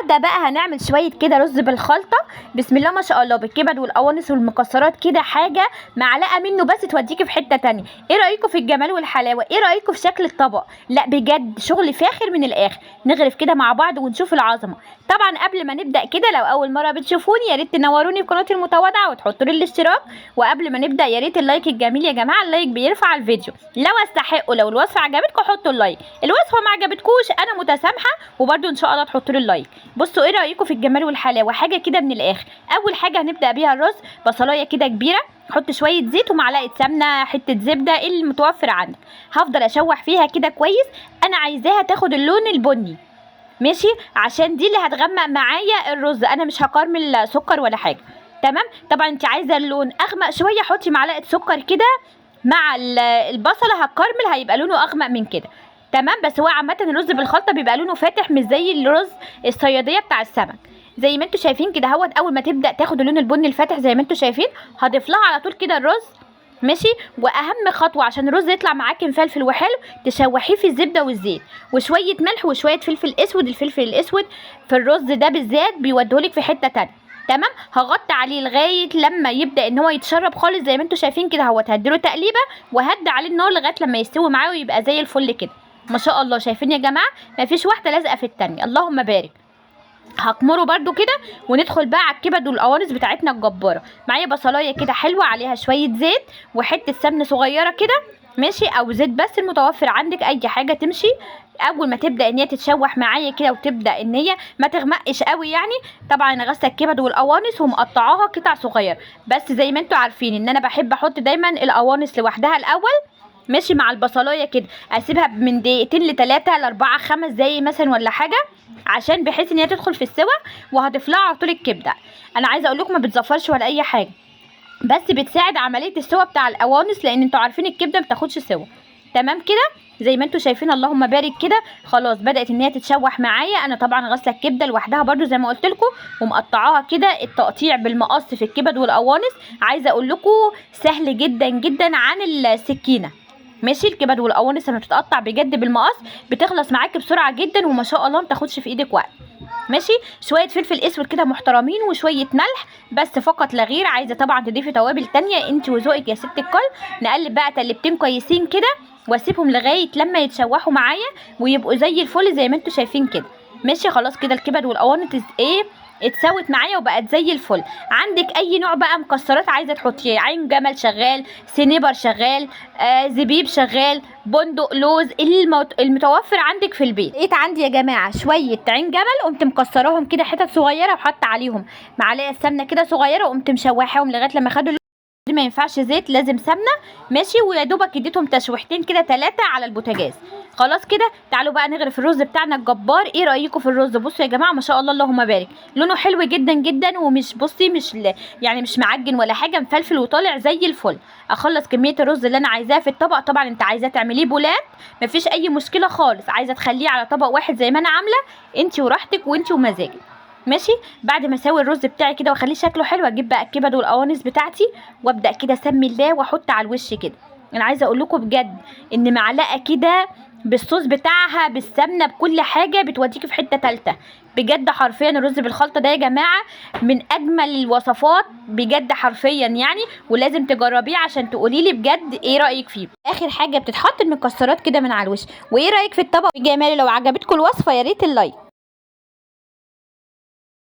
النهارده بقى هنعمل شوية كده رز بالخلطه، بسم الله ما شاء الله، بالكبد والقوانص والمكسرات كده، حاجة معلقه منه بس توديكي في حتة تانية. ايه رايكم في الجمال والحلاوه؟ ايه رايكم في شكل الطبق؟ لا بجد شغل فاخر من الاخر. نغرف كده مع بعض ونشوف العظمة. طبعا قبل ما نبدا كده، لو اول مرة بتشوفوني يا ريت تنوروني في قناتي المتواضعة وتحطوا لي الاشتراك. وقبل ما نبدا يا ريت ال like الجميل يا جماعة، ال like بيرفع الفيديو. لو استحقوا، لو الوصفة عجبتكم حطوا ال like، الوصفة ما عجبتكوش انا متسامحة وبرده ان شاء الله تحطوا لي ال like. بصوا ايه رايكم في الجمال والحلاوه؟ حاجة كده من الاخر. اول حاجة هنبدا بيها الرز، بصلايه كده كبيرة، حط شوية زيت ومعلقة سمنه، حتة زبدة، المتوفر عندك. هفضل اشوح فيها كده كويس، انا عايزاها تاخد اللون البني، ماشي، عشان دي اللي هتغمق معايا الرز، انا مش هكرمل سكر ولا حاجة. تمام. طبعا انت عايزه اللون اغمق شوية حطي معلقه سكر كده مع البصله، هتكرمل هيبقى لونه اغمق من كده. تمام. بس هو عامة الرز بالخلطه بيبقى لونه فاتح، مش زي الرز الصياديه بتاع السمك. زي ما انتوا شايفين كده اهوت، اول ما تبدا تاخد اللون البني الفاتح زي ما انتوا شايفين هضيف لها على طول كده الرز، ماشي. واهم خطوة عشان الرز يطلع معاكي مفلفل وحلو، تشوحيه في الزبدة والزيت وشوية ملح وشوية فلفل اسود. الفلفل الاسود في الرز ده بالذات بيوديهولك في حتة تانية. تمام. هغطي عليه لغاية لما يبدا ان هو يتشرب خالص زي ما انتوا شايفين كده اهوت. هديله تقليبه وهدي عليه النار لغاية لما يستوي معاه ويبقى زي الفل كده. ما شاء الله، شايفين يا جماعة؟ مفيش واحدة لازقه في التانية، اللهم بارك. هكمره برده كده وندخل بقى على الكبد والقوانص بتاعتنا الجبارة. معايا بصلايه كده حلوة عليها شوية زيت وحتة سمن صغيرة كده، ماشي، او زيت بس المتوفر عندك، اي حاجة تمشي. اول ما تبدا ان هي تتشوح معايا كده وتبدا ان هي ما تغمقش قوي يعني. طبعا انا غاسله الكبد والقوانص ومقطعاها قطع صغيرة، بس زي ما انتوا عارفين ان انا بحب احط دايما القوانص لوحدها الاول، ماشي، مع البصلايه كده، اسيبها من دقيقتين لثلاثة لاربعة 5 دقايق مثلا ولا حاجة، عشان بحيث ان هي تدخل في السوا. وهضيف لها على طول الكبده. انا عايزه اقول لكم ما بتزفرش ولا اي حاجة، بس بتساعد عملية السوا بتاع القوانص، لان انتوا عارفين الكبده ما بتاخدش سوا. تمام كده زي ما انتوا شايفين، اللهم بارك كده. خلاص بدات ان هي تتشوح معايا. انا طبعا غاسله الكبده لوحدها برده زي ما قلت لكم ومقطعاها كده. التقطيع بالمقص في الكبد والقوانص عايزه اقول لكم سهل جدا جدا عن السكينة، ماشي. الكبد والقوانص لما بتتقطع بجد بالمقص بتخلص معاك بسرعة جدا، وما شاء الله ما تاخدش في ايدك وقت، ماشي. شوية فلفل اسود كده محترمين وشوية ملح بس فقط لا غير. عايزه طبعا تضيفي توابل تانية انت وذوقك يا ست الكل. نقلب بقى تقلبتين كويسين كده واسيبهم لغاية لما يتشوحوا معايا ويبقوا زي الفل زي ما انتوا شايفين كده، ماشي. خلاص كده الكبد والقوانص ايه اتسوت معايا وبقت زي الفل. عندك اي نوع بقى مكسرات عايزه تحطيه، عين جمل شغال، سنيبر شغال، زبيب شغال، بندق، لوز، المتوفر عندك في البيت. لقيت عندي يا جماعة شوية عين جمل، قمت مكسراهم كده حتت صغيرة وحط عليهم معلقه سمنه كده صغيرة، وقمت مشوحاهم لغاية لما خدوا. ما ينفعش زيت، لازم سمنه، ماشي. ويا دوبك اديتهم تشويحتين كده 3 على البوتاجاز. خلاص كده تعالوا بقى نغرف الرز بتاعنا الجبار. ايه رايكم في الرز؟ بصوا يا جماعة ما شاء الله اللهم بارك، لونه حلو جدا جدا، ومش بصي مش يعني مش معجن ولا حاجة، مفلفل وطالع زي الفل. اخلص كمية الرز اللي انا عايزاها في الطبق. طبعا انت عايزاه تعمليه بولات مفيش اي مشكلة خالص، عايزه تخليه على طبق واحد زي ما انا عامله، انت وراحتك وانت ومزاجك، ماشي. بعد ما اسوي الرز بتاعي كده واخليه شكله حلو، اجيب بقى الكبد والقوانص بتاعتي وابدا كده اسمي الله واحط على الوش كده. انا عايزه اقول لكم بجد ان معلقه كده بالصوص بتاعها بالسمنه بكل حاجة بتوديكي في حتة ثالثة بجد. حرفيا الرز بالخلطه ده يا جماعة من اجمل الوصفات بجد حرفيا يعني، ولازم تجربيه عشان تقولي لي بجد ايه رايك فيه. اخر حاجة بتتحط المكسرات كده من على الوش. وايه رايك في الطبق بجماله؟ لو عجبتكم الوصفة يا ريت ال like.